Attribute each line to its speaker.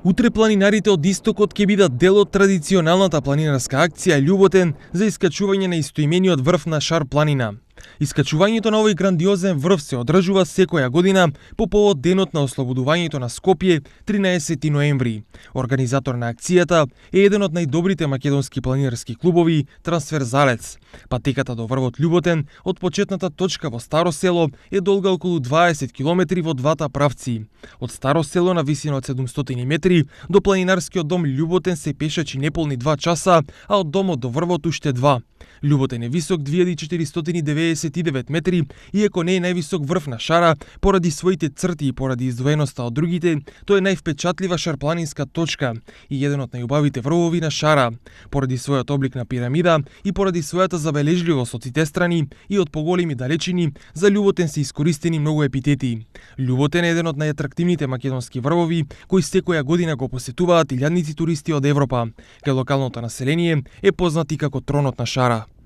Speaker 1: Утре планинарите од истокот ќе бидат дел од традиционалната планинарска акција Љуботен за искачување на истоимениот врв на Шар планина. Искачувањето на овој грандиозен врв се одржува секоја година по повод денот на ослободувањето на Скопје 13 ноември. Организатор на акцијата е еден од најдобрите македонски планинарски клубови Трансферзалец. Патеката до врвот Љуботен од почетната точка во Старо село е долга околу 20 километри во двата правци. Од Старо село на висина од 700 метри до планинарскиот дом Љуботен се пешачи неполни 2 часа, а од домот до врвот уште 2. Љуботен е висок 2499 метри, иако не е највисок врв на Шара, поради своите црти и поради издвоеноста од другите, тој е највпечатлива шарпланинска точка и еден од најубавите врвови на Шара, поради својот облик на пирамида и поради својата забележливост од сите страни и од поголеми далечини. За Љуботен се искористени многу епитети. Љуботен е еден од најатрактивните македонски врвови кои секоја година го посетуваат илјадници туристи од Европа, кај локалното население е познат и како тронот на Шара.